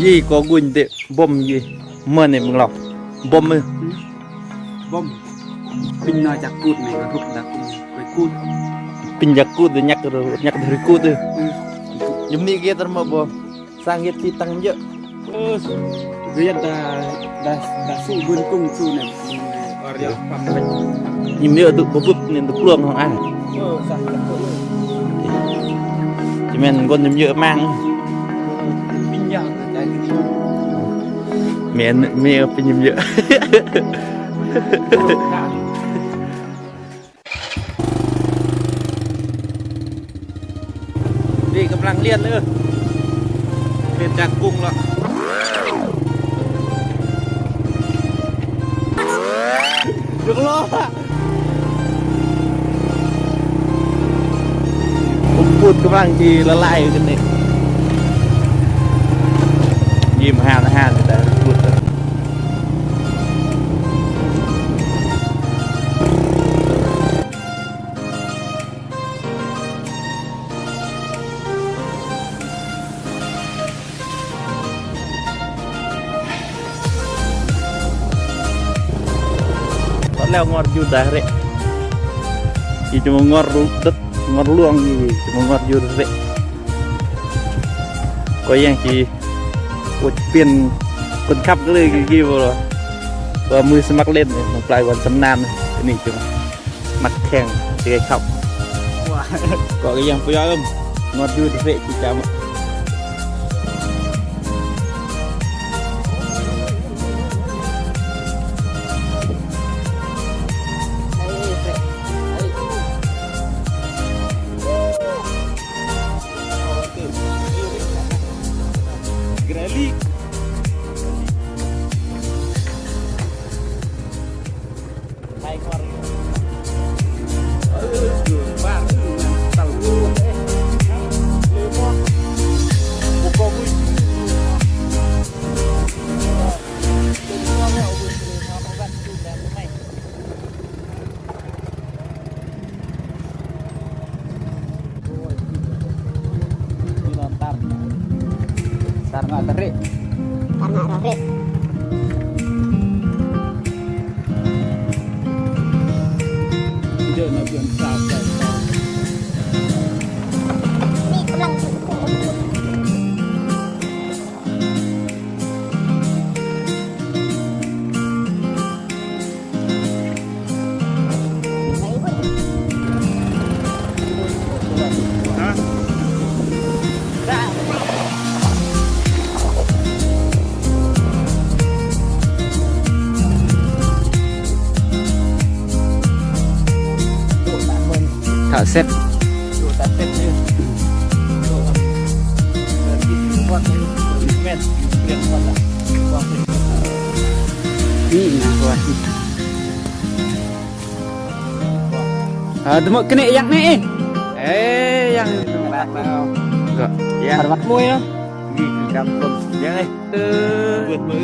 Yi ko gun de bom yi. Mane menglau. Bom. Bom. Pin na jakut me ga rup da kum. Koi kut. Pin jakut de nyak ru, nyak de rikut de. Yum ni ge tar ma bom. Sang yet ti tang je. Ge yet da, da, da su gun kum su ne. Area pam. Yum ni du bubut ne du pluang hong ah. Ơ, sa, sa, sa. Ci men gon yum ye mang. Pin ya, sa, sa. ແມ່ນ ແມ່ເປັນຫຍັງເຍອະ. ນີ້ກຳລັງລຽນເດີ ເປັນຈາກກຸງລະ ຍົກລໍ້. ຜົມປູດກຳລັງທີ່ລະລາຍຢູ່ນີ້ ຍິ້ມຫານໆ ແຕ່ປູດ. ແລ້ວງອດຢູ່ດາເຣະ ທີ່ຈະມາງອດລຸດ ງອດຫຼວງນີ້ ຈະມາງອດຢູ່ເຣະ ກໍຍັງຊິອວດປ່ຽນຄົນຂັບເລີຍ ຄືບໍ່ ວ່າມືສະໝັກເລ່ນ ປາຍວັນຊຳນານ ອັນນີ້ຈະ ມັກແຂ່ງເຕະເຂົ້າ ກໍຍັງບໍ່ຍອມ ງອດຢູ່ເຕະກິດຈຳ. ຖ້າເສັດ ນີ້ນະ ວ່າ ເອີ ເດີ ເໝີກະເນຍ ຍັງນີ້ ເອີ ຍັງ ກໍ ຍາ ວັດມວຍເນາະ. ນີ້ຄືການຄົນ ເອີ ເປີດມື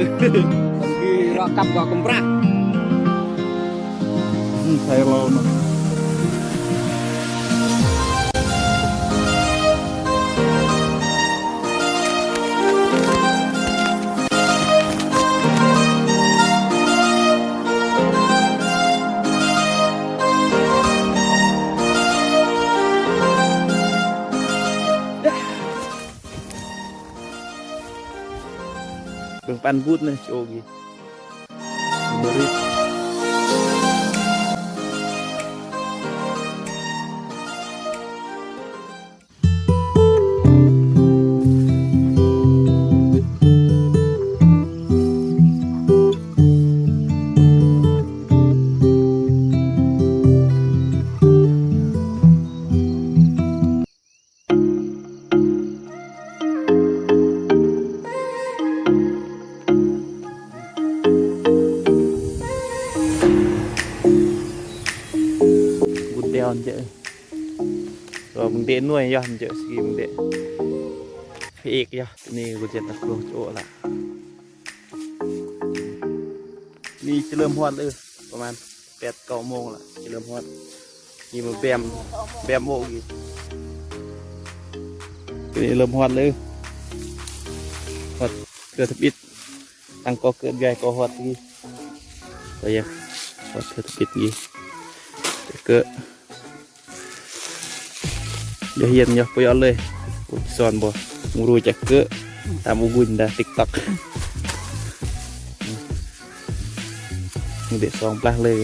ເອີ ເລາະກັບບໍ່ກຳປາ ອືມ ໃສ່ເລາເນາະ. ເບິ່ງປັນບູດນະ ໂອເຄ. ບຸນແຕ່ວເຈີ ກໍມຶງເດະໜ່ວຍຍອດເຈີ ສະກີມເດະ ພະເອກຍອດ. ນີ້ກູເຈັດຕະໂກໂຈະລະ ນີ້ຈະເລີ່ມຮອດເລີຍ ປະມານແປດເກົ້າໂມງລະ ຈະເລີ່ມຮອດ. ນີ້ມາແບມ ແບມໂອກອີກ ນີ້ເລີ່ມຮອດເລີຍ ຮອດເກືອບທຳອິດ ຕັ້ງກໍເກີດໃຫຍ່ກໍຮອດອີກ ກໍຍັງຮອດເທື່ອທຳອິດອີກ ເກີດ ຢ່າຮຽນ ຢ່າປະຍອດເລີຍ ກູຊິສອນບໍ່ ບໍ່ຮູ້ຈັກເກີດ ຕາມບຸນດາຕິກຕັອກ ເດະສອງປະເລີຍ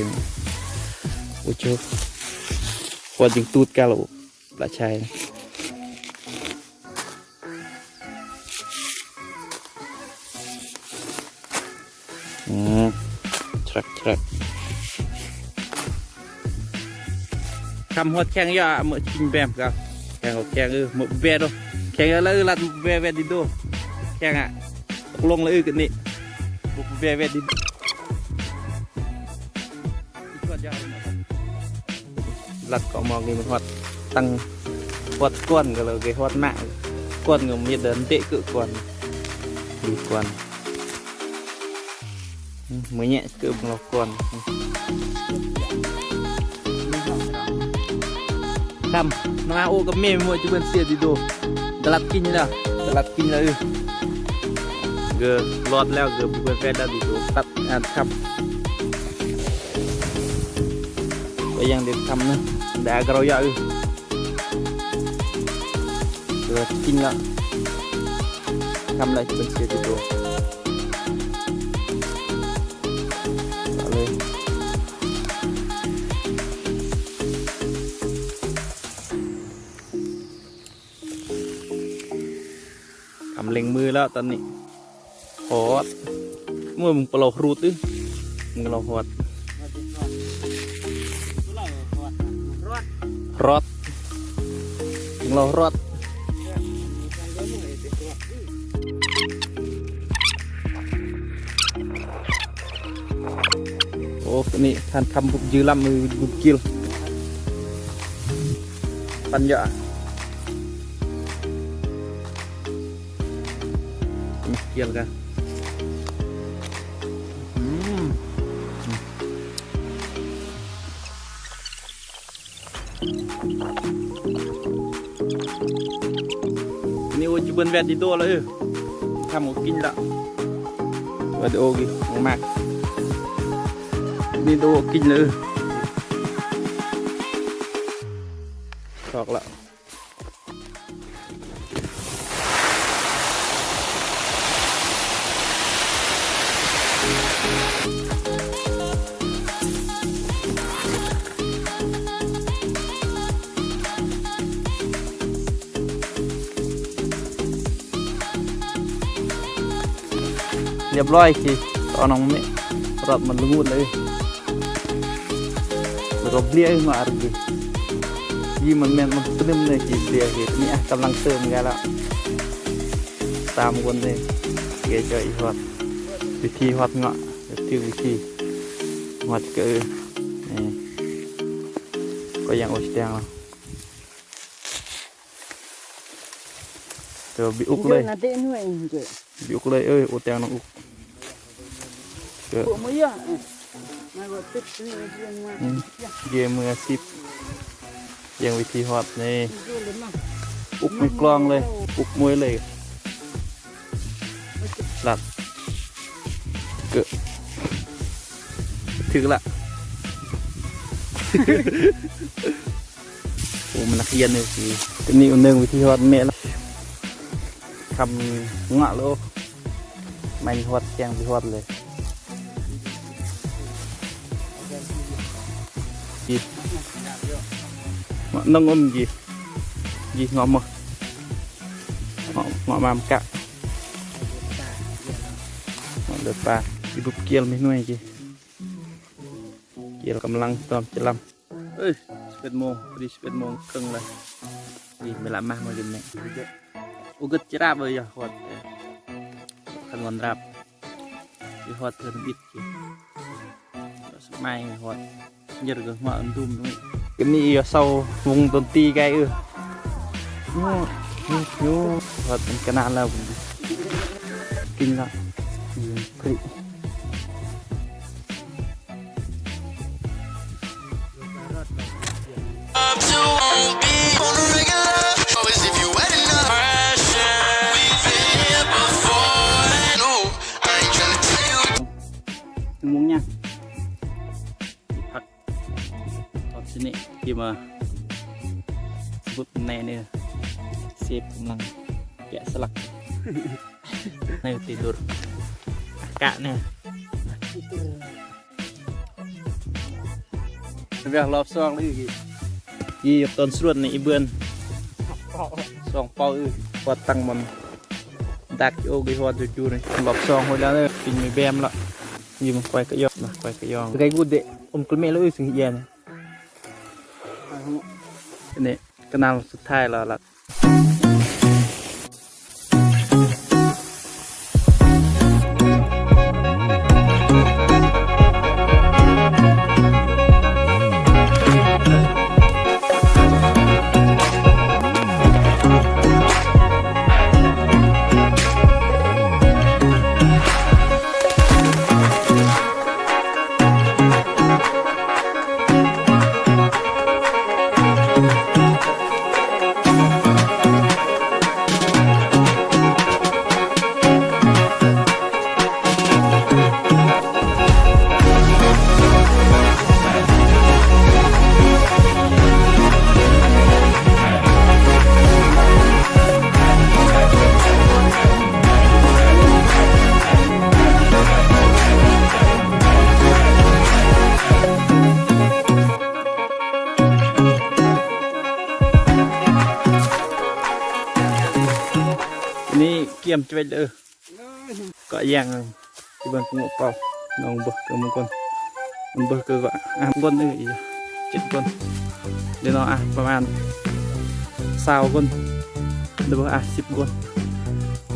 ໂອ້ໂຈ ຄວນຈຶ່ງຕູດກາລະ ປະຊາຍ. ອືມ ຊະລັກ ຊະລັກ ຄຳຮອດແຂ່ງຢາ ເມື່ອກິນແບມກະແຂ່ງ ແຂ່ງເອີ ເມື່ອແບໂດ ແຂ່ງລະເອີ ລັດແບແບດິໂດ ແຂ່ງອະ ຕົກລົງລະເອີ ກະນີ້ແບແບດິໂດ. ລັດເກາະໝອກນີ້ມັນຮອດຕັ້ງ ຮອດກ່ອນກໍເລີຍ ຮອດມາ ກ່ອນກໍມີເດີນເຕະເກີດກ່ອນ ດີກ່ອນ ອືມ ມື້ແຍະເກີດລອກກ່ອນ. ຄຳ ນ້ອງອາໂອກັບແມ່ມົວຈະເບິ່ນເສຍດີໂດ ຕະລັດກິນແລ້ວ ຕະລັດກິນແລ້ວ ເອີ ເກີດລອດແລ້ວ ເກີດເບິ່ນແຟດແລ້ວດີໂດ ຕັດອານຄຳ ກໍຍັງເດັດຄຳນະ ແຕ່ກໍເຮົາຢາກ ເອີ ເກີດກິນແລ້ວ ຄຳແລ້ວຈະເປັນເສຍດີໂດ ເອົາເລີຍ. ກຳເລັ່ງມືແລ້ວຕອນນີ້ ຮອດ ເມື່ອມຶງປະເລົາຮູດ ມຶງເລົາຮອດ ຮອດ ມຶງເລົາຮອດ. ໂອ້ ນີ້ທ່ານຄຳບຸບຢືລຳມືບຸບກິລ ປັນຍາ ກິລກະ ອືມ. ນີ້ໂອຈິເບິ່ນແວດດີໂດລະ ເອີ ທຳໂອກິນລະ ແວດດີໂອກິນມາກ ນີ້ໂດກິນລະ ເອີ ຊອກລະ. ລຽບຮ້ອຍ ຊິຕໍ່ນ້ອງເມະ ລອດມັນລະງູດເລີຍ ລະກໍເບລຍມາອາຣະກີ ຢີມັນແມ່ນມັນຕຶມເລີຍ ຊິເບລຍເຮັດນີ້ ອະ ກຳລັງເຕີມກັນລະ ຕາມຄົນເລີຍ ເກຈອຍຮອດ ວິທີຮອດເງາະ ຖືກວິທີຮອດເກີ ນີ້ ກໍຍັງໂອຊິແຕງເນາະ. ເດີ ບິອຸກເລີຍ ບິອຸກເລີຍ ເອີຍ ໂອແຕງນ້ອງອຸກ ເດີ ອືມ ເກມມືອາຊີບ ຢ່າງວິທີຮອດນີ້ ອຸກໃນກລອງເລີຍ ອຸກມວຍເລີຍ. ລັດ ເກີ ຖືກລະ ໂອ້ ມັນນັກຮຽນເດ້ ຕົວນີ້ອັນໜຶ່ງ ວິທີຮອດແມ່ນລະ ຄຳງະໂລ ແມ່ນຮອດ ແຈ້ງໄປຮອດເລີຍ. ຈີ ເງາະນ້ອງອົມ ຈີ ຈີ ເງາະມາ ເງາະ ເງາະມາມະກະ ເງາະເລືອດປາ ອີບຸບກຽວມີໜ່ວຍ ຈີ ກຽວກຳລັງຕອມຈະລຳ ເອີຍ ສິບເອັດໂມງ ພໍດີສິບເອັດໂມງເຄິ່ງແລ້ວ ຈີ ເວລາມາ ມາກິນແມ່ ອຸກະຈະລາບເອີຍ ຮອດ ຄັນວັນລາບ ໄປຮອດເທື່ອທຳອິດ ສະໄໝຮອດ ເຢັນກໍຮອດອັນດຸມນີ້ ກໍມີຢູ່ເຊົາວົງດົນຕີໄກເອີຍ ໂຍ ໂຍ ຮອດເປັນກະນານແລ້ວ ກິນລະ ຢູ່ພຣີ ງ່ວງຫຍັງ ພັກ ຕອນນີ້ທີ່ມາບຸດແນ່ເນີ ເຊຟກຳລັງແກະສະຫຼັກ ໃນຕິດຸດ ອາກາດເນີ ວຽກລອບສອງເລີຍ ອີກ ອີກຕອນສວນນີ້ ອີເບືອນສອງເປົ້າ ອີກ ພອດຕັ້ງມັນ ດັກໂອກ ອີຮອດຢູ່ໆນີ້ ລອບສອງໂຫດແລ້ວເດີ ປິງມີແບມລະ ອີມັນຄວາຍກະຍອງນະ ຄວາຍກະຍອງ ໄກກູເດ ອົມກະເມລະ ອີ ຊິງເຢນ ອັນນີ້ກະນານສຸດທ້າຍແລ້ວລະ. ນີ້ກຽມຈະເປັນເດີ ເກາະແຍງ ທີ່ເບິ່ງພວກເປົ່າ ນ້ອງເບິ່ງເກີມາກ່ອນ ມັນເບິ່ງເກີມາ ອ່ະ ກ່ອນເອີ ເຈັດຄົນ ເດເນາະ ອ່ະ ປະມານຊາວຄົນ ເດີ ອ່ະ ສິບຄົນ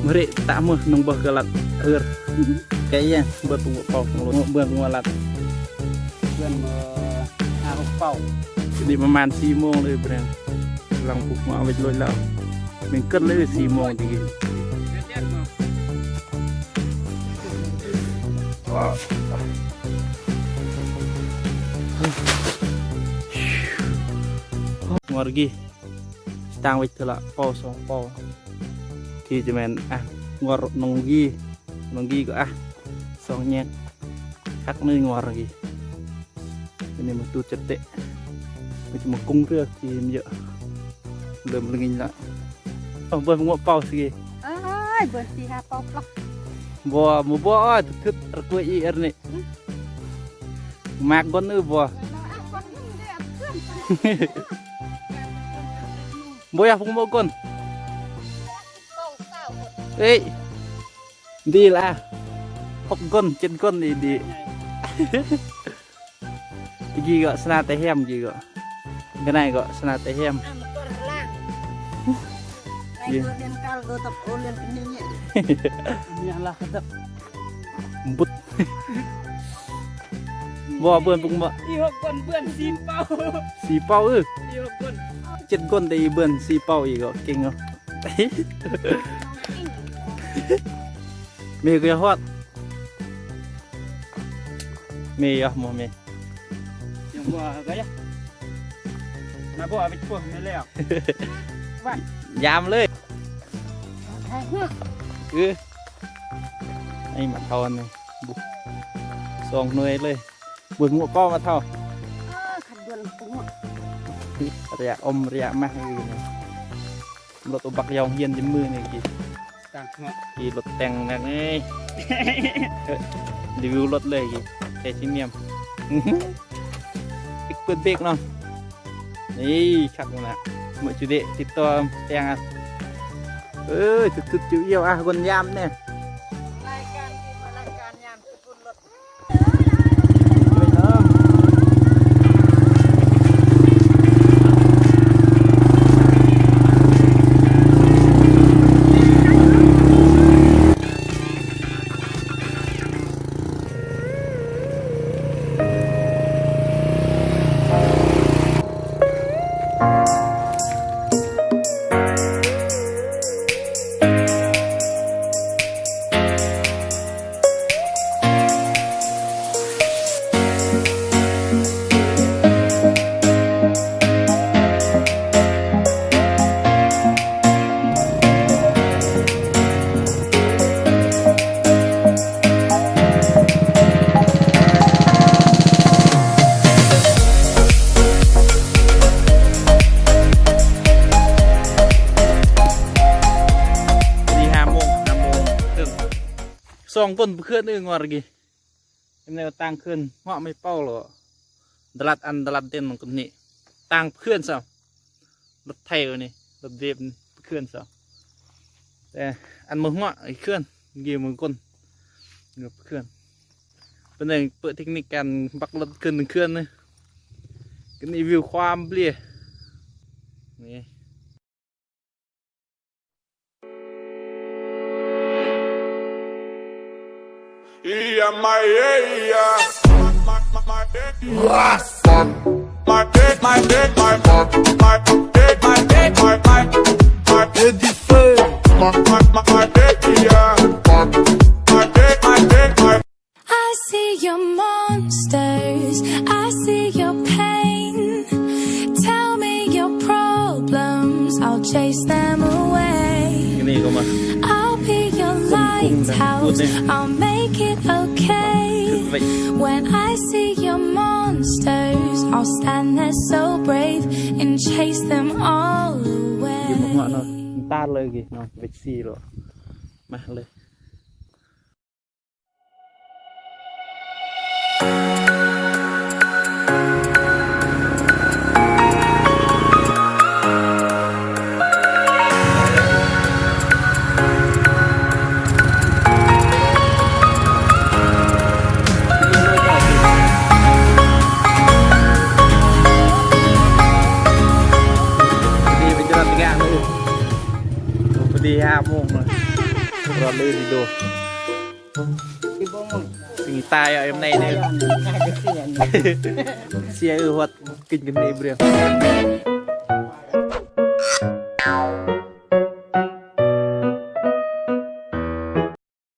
ເມື່ອເຣຕະເມື່ອ ນ້ອງເບິ່ງເກີລັດ ເອີ ແກແຍງ ເບິ່ງພວກເປົ່າ ເບິ່ງພວກລັດ ເພື່ອນເມື່ອຫ້າຫົກເປົ່າ ນີ້ປະມານສີ່ໂມງເລີຍ ກຳລັງຜູກຫົວເອົາໄວ້ໂລດແລ້ວ ແມ່ນເກີນເລີຍສີ່ໂມງຕະກີ້ ງົວຕະກີ້ ຕັ້ງໄວ້ເທື່ອລະເປົ່າສອງເປົ່າ ທີ່ຈະແມ່ນ ອ່ະ ງົວນ້ອງກີ້ ນ້ອງກີ້ກໍ ອ່ະ ສອງແຍກ ຄັກໜຶ່ງງົວຕະກີ້ ອັນນີ້ມັນຕູດຈະເຕະ ມັນຈະມາກຸ້ງເຮືອກທີ່ມັນເຍາະ ເລີ່ມລະງິນລະ ເອົາເບິ່ງງົວເປົ່າຊິ ເອີຍ ເບິ່ງສີ່ຫ້າເປົ່າປອກ ບໍ່ ບໍ່ ບໍ່ ໂອ້ຍ ທຶດໆ ລະກວຍອີເອຣນີ້ ມາກກ່ອນເອີ ບໍ່ ບໍ່ຢາກພຸງບໍ່ກ່ອນ ເອີຍ ດີລະ ຫົກກ່ອນ ເຈັດກ່ອນ ດີ ດີ. ຕະກີ້ກໍຊະນະແຕ່ແຮມ ຕະກີ້ກໍ ກະໄນກໍຊະນະແຕ່ແຮມ ອ່ະ ມັນກໍລາງ ໄດ້ ເອີ ເລນກາລກໍຕັບໂອເລນນີ້ ນີ້ລະ ຕັບ ບຸດ ບໍ່ເບືອນປຸງບໍ່ ອີຫົກຄົນເບືອນສີ່ເປົ້າ ສີ່ເປົ້າ ເອີ ອີຫົກຄົນ ເຈັດຄົນ ແຕ່ອີເບືອນສີ່ເປົ້າ ອີກໍເກັ່ງເນາະ. ມີກໍຮອດ ມີຢູ່ບໍ່ມີ ຍັງບໍ່ກໍຢາ ມາບໍ່ເອົາໄປໂພດແມ່ນແລ້ວ ວ່າ ຢາມເລີຍ ເອີ ໄອ້ໝາກເທົານີ້ ບຸ ສອງໜ່ວຍເລີຍ ບຸໝວກກໍມາເທົາ ເອີ ຂັນດ່ວນໝວກ ໄລຍະອົມໄລຍະມາຢູ່ນີ້ ລົດບັກຢອງຮຽນຈະມື້ນີ້ກີ້ ຕາມເນາະ ກີ້ລົດແຕ່ງແມັກນີ້ ຣີວິວລົດເລີຍກີ້ ໄທຊີນຽມ ປິດເປີດເບຣກເນາະ ນີ້ຄັກນະ ເມື່ອຈຸເດະຕິດຕໍ່ແຕ່ງ ເອີ ສຸດໆ ຈຸເອີວ ອ່ະ ຄົນຍາມແນ່ ລາຍການທີ່ມາລາຍການຍາມ ພໍດີຫ້າໂມງ ຫ້າໂມງເຄິ່ງ ສອງຄົນບໍ່ເຄື່ອນເອີງວ່າກີ້ ແນວຕ່າງເຄື່ອນ ເຫາະໄມ່ເປົ່າລະ ດະລັດອັນດະລັດເດັ່ນມັນກໍນີ້ ຕ່າງເຄື່ອນຊະ ລົດໄຖນີ້ ລົດເວບນີ້ເຄື່ອນຊະ ແຕ່ອັນມາຫົວໄອ້ເຄື່ອນ ກີ້ມັນກົນເກືອບເຄື່ອນ ເປັນຫຍັງເປີດເທັກນິກການບັກລົດເຄື່ອນເຄື່ອນນີ້ ກໍນີ້ວິວຄວາມເບລຍນີ້. I see your monsters, I see your pain. Tell me your problems, I'll chase them away. I'll be your lighthouse, I'll make it okay. When I see your monsters, I'll stand there so brave and chase them all away. ຕາເລີຍກີ້ເນາະ ເວກສີ່ໂລ ມາເລີຍ. ພໍດີຫ້າໂມງແລ້ວ ລໍເລີຍດີໂດ. ຊິຕາຍເອົາແນວໃດເດີ ເສຍເອີ ຮອດກິນກັນເອເບຣມ.